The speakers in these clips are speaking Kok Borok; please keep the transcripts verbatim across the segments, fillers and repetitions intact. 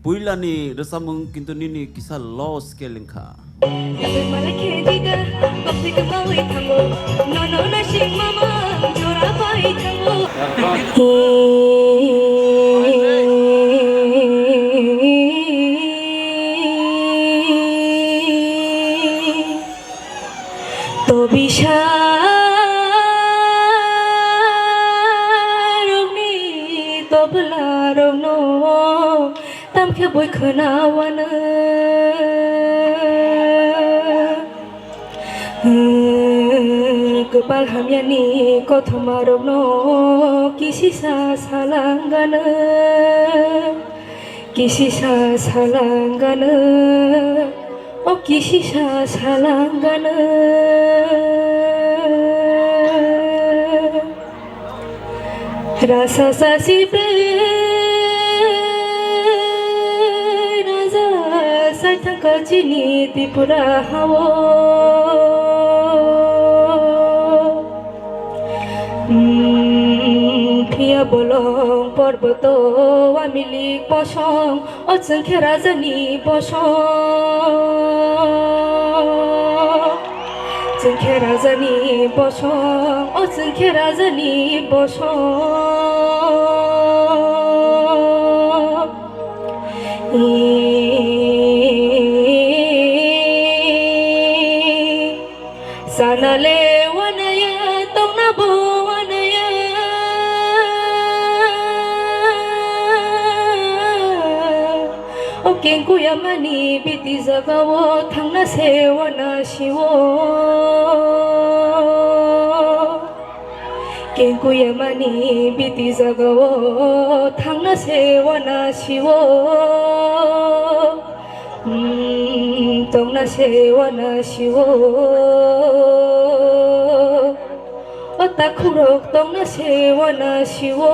Puilani rwchapmung kintu nini kisa low scale wngkha. Malai khe dida, koktwi kwmawi thango, nono nasing mama jora pai thango. Tobisa rokni tobla rokno tamkhe boi khwnawano. Kwpal hamyani kothoma rokno kisisa salangano. Kisisa salangano, o kisisa salangano. Rasa sasi bre, raja saithang kachini Tripura hao. Phiya bolong porboto wamilik bosong, o chwngkhe rajani bosong, chwngkhe rajani bosong, o chwngkhe rajani bosong. Sana le wanaya, tongna bo wanaya. O kengkuya mani biti jagao thangna se wana siwo. Kengkuya mani biti jagao thangna se wana siwo. Hmm, tongna se wana siwo. O takhurok tongna se wana siwo.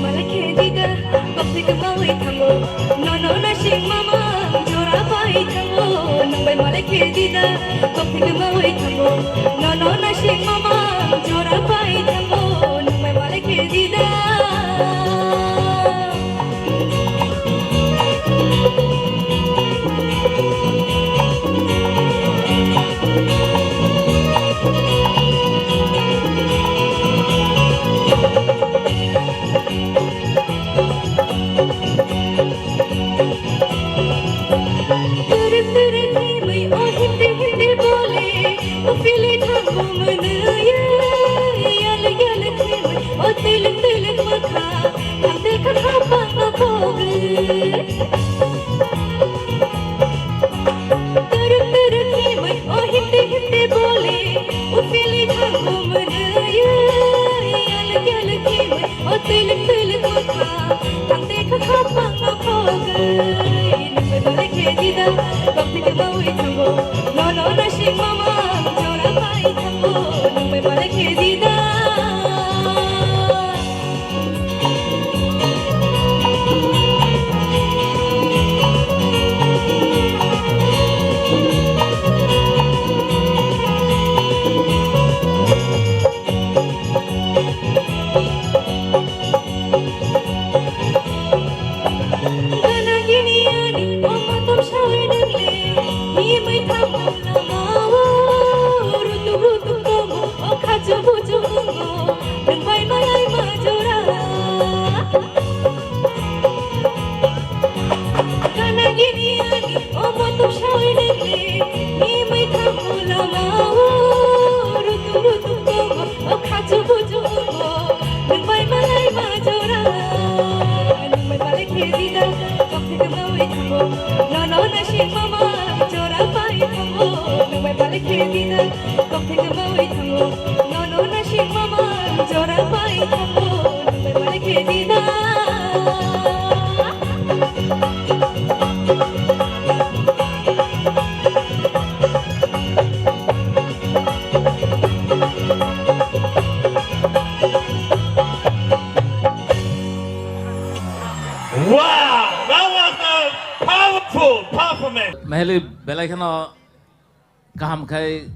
Malai khe dida, koktwi kwmawi thango, nono nasing mama jora pai thango. Nang bai malai khe dida, koktwi kwmawi thango, nono nasing mama jora pai thango. Nang bai malai khe dida. Twerek twerek himwi o himdi himdi bole, o pili thango mwnwi, yalwk yalwk himwi o twilwk twilwk mwkha, thangte kha kha bangno khogwi. Twerek twerek himwi o himdi himdi bole, o pili thango mwnwi, yalwk yalwk himwi o twilwk twilwk mwkha, thangte kha kha bangno khogwi. Nang bai malai khe dida, koktwi kwmawi thango, nono nasing mama jora pai thango. Nang bai malai khe dida. Gana gini ani, o motom sawi nang le, himwi thango lama o, rutuk rutuk tongo o khachu buchu wngo, nwng bai malai ma jora. Gana gini ani, o motom sawi nang le, himwi thango lama o, rutuk rutuk tongo o khachu buchu wngo, nwng bai malai ma jora. Wow, that was a powerful performance. Meheli belai kheno kaham khai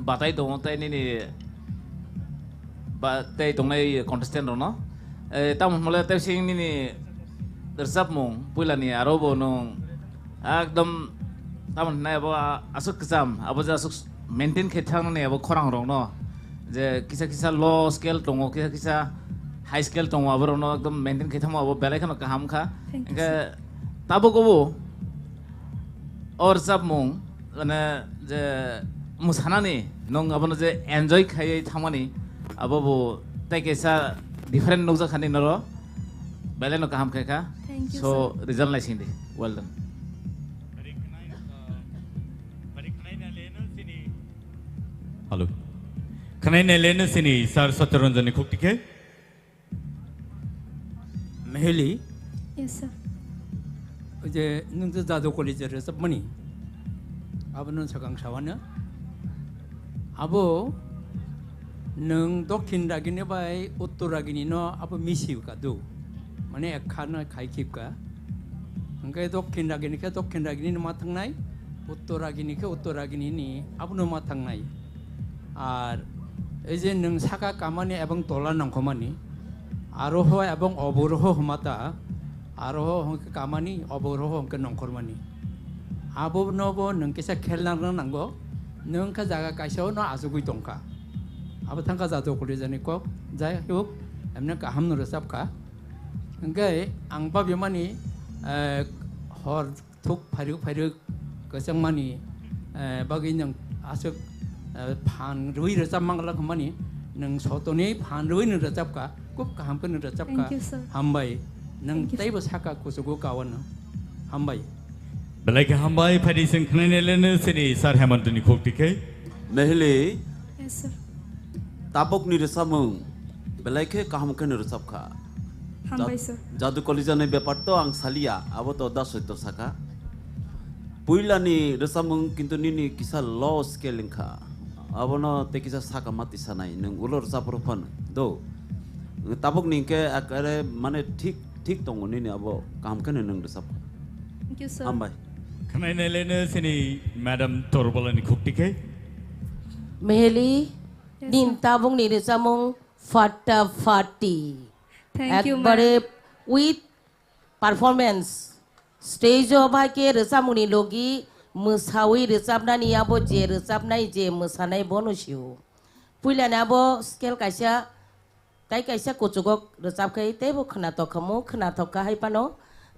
batai tongo tei nini ba tei tongnai contestant rokno. Eh, tamo hwnle tei sing nini rwchapmung puilani aro bo nwng ekdom tamo hwnai abo aswk kwcham abo je aswk maintain khe thangni abo khorang rokno je kisa kisa low scale tongo, kisa kisa high scale tongo, abo rokno ekdom maintain khe thangma abo belai kheno kaham kha. Thank you, Hingkhe sir. Tabuk obo o rwchapmung, mane, je mwsanani nwng abono je enjoy khaiwi thangmani, abo bo tei kaisa different nukjak kha nini oro, belai no kaham khai kha. Thank you, So, sir. Result naising di. Well done. Hello. Khwnai naileno sini Sir Satyaranjan ni khukti khe. Meheli. Yes, sir. Oje nwng je Jadu College rwchapmani. Abono sakang sawana. Abo nwng Dokhin Ragini bai Uttor Ragini no abo misi kadu. Mane ekha no khai khip ka. Hingke Dokhin Ragini khe Dokhin Ragini no ma thangnai, Uttor Ragini khe Uttor Ragini ni abono ma thangnai. Ar ei je nwng saka kamani ebong tola nongkhomani, aroho ebong oboroho hwmata, aroho hwnkhe kamani, oboroho hwnkhe nongkhormani. Abonobo nwng kisa khel nang nango, nwng khe jaga kaisa-o no achugwi tongkha. Abo thangkha Jadu College ni kok, jai hok, emne kaham no rwchapkha. Hwnkhe ang babimani, eh, hor thuk phairuk phairuk kwchangmani, eh, bagwi nwng aswk, eh, phan rwi rwchap mangla hwnmani, nwng sotoni phan rwi nwng rwchapkha, khub kaham khe nwng rwchapkha. Thank you, sir. Hambai. Nwng Thank you, sir. Teibo saka kuchugo kawano. Hambai. Belai khe hambai, phaidi chwng khwnai naileno sini Sir Hemantoni khuk tikhe. Meheli. Yes, sir. Tabukni rwchapmung belai khe kaham khe no rwchapkha. Hambai, Jad-, sir. Jadu College ni bepar to ang saliya, abo to da soito saka. Puilani rwchapmung kintu nini kisa low scale wngkha. Abono tei kisa saka mati sanai, nwng ulo rwchap rw phano do. Tabukni hwnkhe ekare mane thik, thik tongo nini abo kaham khe no nwng rwchapkha. Thank you, sir. Hambai. Khwnai naileno sini Madam Torbolani khuk tikhe. Meheli, Yes, nin sir. Tabukni rwchapmung Fatta Fatti. Thank you, ma'am. Ekbare with performance. Stage o bai khe rwchapmungni logi mwsawi rwchapnani abo je rwchapnai je mwsanai bono sio. Puilani abo scale kaisa, tai kaisa kuchugo rwchap khai teibo khwnatok khamu, khwnatok kha hai phano.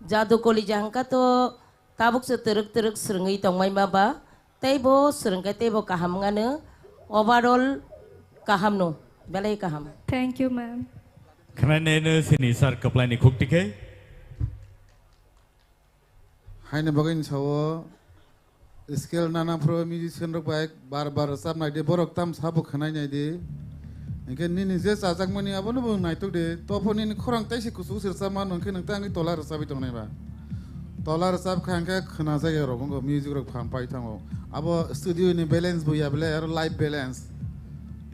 Jadu College hwnkha to tabuk se twrwk twrwk swrwngwi tongmai ma ba. Teibo swrwngkhe teibo kaham wngano, overall kahamno, belai kaham. Thank you, ma'am. Khwnai naino sini sir kwplaini khuk tikhe. Haini bagwi ni sao scale nana phuru musician rok bai bar bar rwchap nai di, borok tam sabo khwnai nai di. Hwnkhe nini je chajakmani abono bo naitok di, tophor nini khorang taisi kuchuk se rwchapma hwnkhe nwng tangwi tola rwchapwi tongnai ba. Tola rwchap kha hwnkhe khwna jagwi rok wngkha, music rok phan pai thango. Abo studio ni balance bo ya belai aro live balance.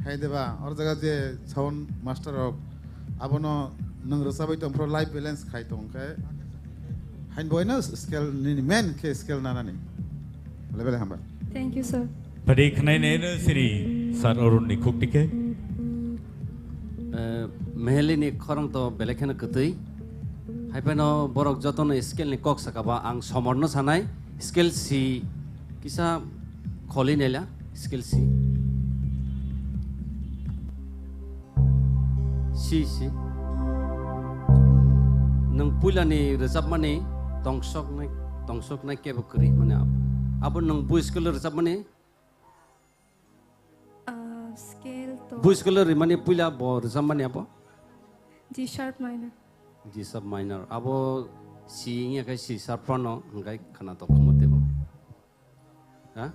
Hai de ba, oro jaga je sound master rok abono nwng rwchapwi tong phuru live balance khai tong khe. Hain boino scale nini main khe scale nanani. Belai belai hamba. Thank you, sir. Padi khwnai naino sini sir Arun ni khuk tikhe. Eh, Meheli ni khorang to belai kheno kwtwi. Hai phano borok jotono scale ni kok saka ba ang somor no sanai scale si kisa kholi naila scale si. Si, si. Nwng puilani rwchapmani tongsoknai, tongsoknai kebo kwrwi mani abo. Abo nwng bui scale rwchapmani? Ah, scale to. Bui scale rwmani puila bo rwchapmani abo? G sharp minor. G sharp minor. Abo si wngya khe C sharp phano hwnkhe khwnatok khamu teibo. Ha?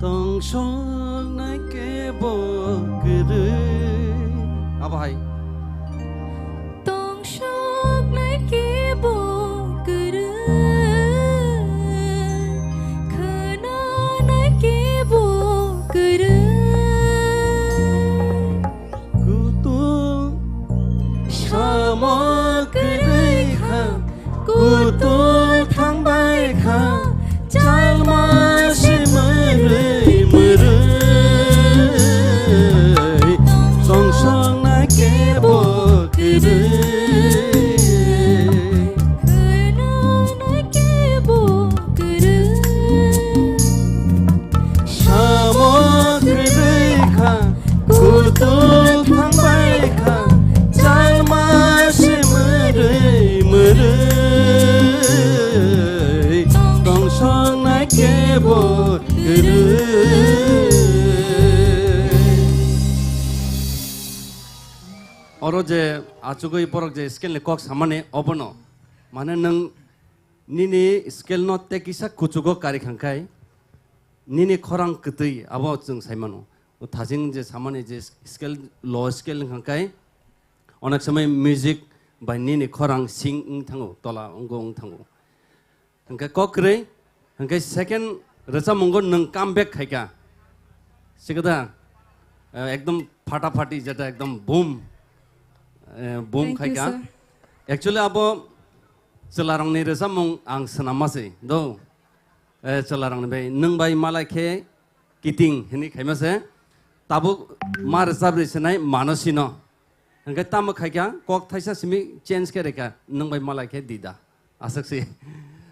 Tongsoknai kebo kwrwi. Abo hai. Tongsoknai kebo kwrwi, khwnanai kebo Oro je achugwi borok je scale ni kok samani obono, mane nwng nini scale no tei kisa kuchugo kari khangkhai, nini khorang kwtwi abo chwng saimano. O thajing je samani je scale, low scale wngkhangkhai, onek somoi music bai nini khorang sing wng thango, tola wnggo wng thango. Hingke kok kwrwi, hingke second rwchapmungo nwng come back khaika. Sikada, eh, ekdom phata phati jeta ekdom boom, eh, boom Thank you, khaika. Sir. Actually abo chwlarokni rwchapmung ang swnamma se do. Eh, chwlarokni bai nwng bai malai khe kiting hini khaima se. Tabuk ma rwchapri sinai mano sino. Hingke tamo khaika, kok thaisa simi change khe reka, nwng bai malai khe dida. Aswk si.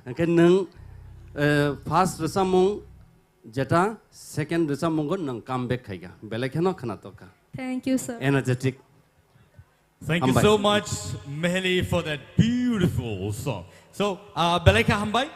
Hingke nwng, eh, first rwchapmung jeta, second rwchapmungo nwng come back khaika. Belai kheno khwnatok kha. Thank you, sir. Energetic. Thank you Hambai. So much, Meheli, for that beautiful song. So, uh, belai kha hambai.